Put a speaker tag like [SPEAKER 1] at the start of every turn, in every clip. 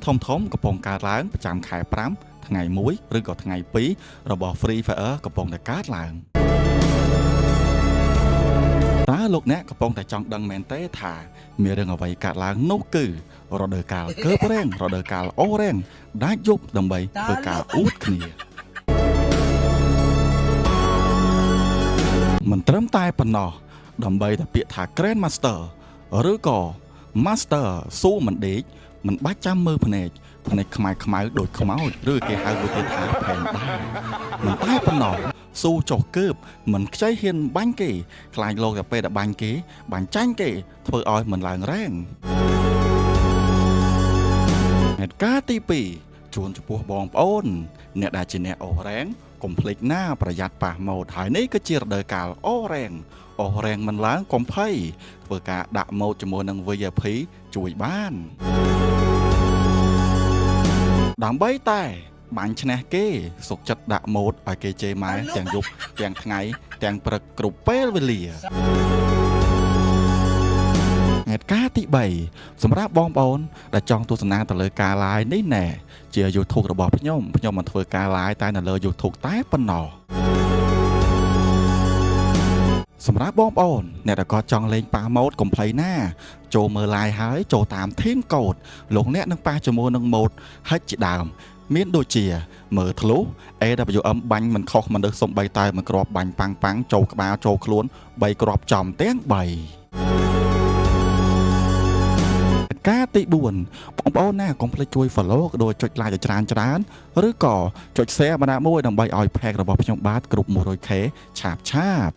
[SPEAKER 1] ធំធំកំពុងកើតឡើងប្រចាំខែ5ថ្ងៃ1ឬក៏ថ្ងៃ2របស់ Free Fire កំពុងតែកើតឡើងតើលោកអ្នកកំពុងតែចង់ដឹងមែនទេថាមានរឿងអ្វីកើតឡើងនោះគឺរដូវកាលកើប rank រដូវកាលអូ rank ដាច់យប់ដើម្បីធ្វើការអួតគ្នាមិនត្រឹមតែប៉ុណ្ណោះដើម្បីតែពាក្យថា Grand Master ឬក៏ Master ស៊ូមិនដេកមិនបាច់ចាំមើលភ្នែកភ្នែកខ្មៅខ្មៅដូចខ្មោចឬគេហៅមួយទៀតថាផែនដាមិនតែប៉ុណ្ណោះស៊ូចុះកើបមិនខ្ចីហ៊ានបាញ់គេខ្លាចលោកតែពេលដែលបាញ់គេបាញ់ចាញ់គេធ្វើឲ្យមិនឡើង rank ហេតុការណ៍ទី2ជួនចំពោះបងប្អូនអ្នកដែលជាអ្នកអូ rank កុំភ្លេចណាប្រយ័ត្នប៉ះម៉ូតហើយនេះគឺជារដូវកាលអូ rank អូ rank មិនឡើងកុំភ័យធ្វើការដាក់ម៉ូតជាមួយនឹង VIP ជួយបានដើម្បីតែបាញ់ឈ្នះគេសុកចិត្តដាក់ម៉ូតឲ្យគេជេរម៉ែទាំងយប់ទាំងថ្ងៃទាំងព្រឹកគ្រប់ពេលវេលាហេតុការណ៍ទី3សម្រាប់បងប្អូនដែលចង់ទស្សនាទៅលើការ live នេះណែជា YouTube របស់ខ្ញុំខ្ញុំមិនធ្វើការ live តែនៅលើ YouTube តែប៉ុណ្ណោះសម្រាប់បងប្អូនអ្នកដែលគាត់ចង់លេងប៉ះម៉ូតកុំភ្លេចណាចូលមើល live ហើយចូលតាម team code លោកអ្នកនឹងប៉ះជាមួយនឹងម៉ូតហិចជាដើមមានដូចជាមើលធ្លុះ AWM បាញ់មិនខុសមនុស្សសំបីតែមួយគ្រាប់បាញ់ប៉ាំងប៉ាំងចូលក្បាលចូលខ្លួន3គ្រាប់ចំទាំង3ការទី4បងប្អូនណាកុំភ្លេចជួយ follow ក៏ដូចចុច like ឲ្យច្រើនច្រើនឬក៏ចុច share បណ្ដាមួយដើម្បីឲ្យ page របស់ខ្ញុំបាទគ្រប់ 100K ឆាបឆាប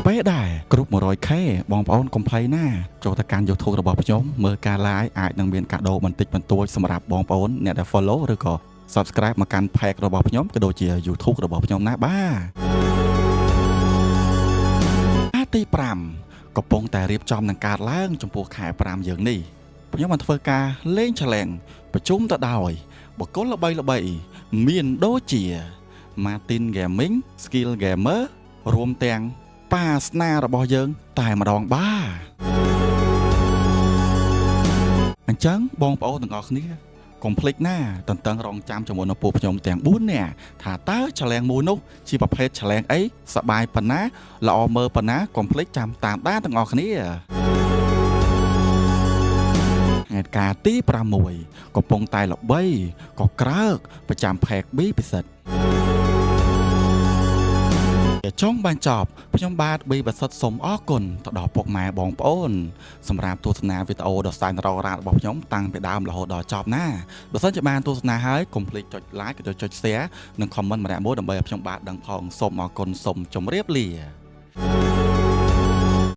[SPEAKER 1] ពេលដែរគ្រប់ 100K បងប្អូនកុំភ័យណាចូលទៅកាន់ YouTube របស់ខ្ញុំមើលការ live អាចនឹងមានកាដូបន្តិចបន្តួចសម្រាប់បងប្អូនអ្នកដែល follow ឬក៏ subscribe មកកាន់ page របស់ខ្ញុំក៏ដូចជា YouTube របស់ខ្ញុំណាបាទទី5កំពុងតែរៀបចំនឹងកើតឡើងចំពោះខែ5យើងនេះខ្ញុំបានធ្វើការលេង challenge ប្រជុំទៅដោយបុគ្គលល្បីល្បីមានដូចជា Martin Gaming Skill Gamer រួមទាំងប៉ាស្នារបស់យើងតែម្ដងបាទអញ្ចឹងបងប្អូនទាំងអស់គ្នាកុំភ្លេចណាតន្ទឹងរង់ចាំជាមួយនឹងពួកខ្ញុំទាំង4នាក់ថាតើ challenge មួយនោះជាប្រភេទ challenge អីសបាយប៉ុណ្ណាល្អមើលប៉ុណ្ណាកុំភ្លេចចាំតាមដានទាំងអស់គ្នាហេតុការណ៍ទី6កំពុងតែល្បីក៏ក្រើកប្រចាំ page B ពិសិដ្ឋចុងបានចប់ខ្ញុំបាទប៊ីបសិទ្ធសូមអរគុណទៅដល់ពុកម៉ែបងប្អូនសម្រាប់ទស្សនាវីដេអូដ៏សែនររ៉ារបស់ខ្ញុំតាំងពីដើមរហូតដល់ចប់ណាបើសិនជាបានទស្សនាហើយកុំភ្លេចចុច like ក៏ចុច share និង comment ម្នាក់មួយដើម្បីឲ្យខ្ញុំបាទដឹងផងសូមអរគុណសូមជម្រាបលា។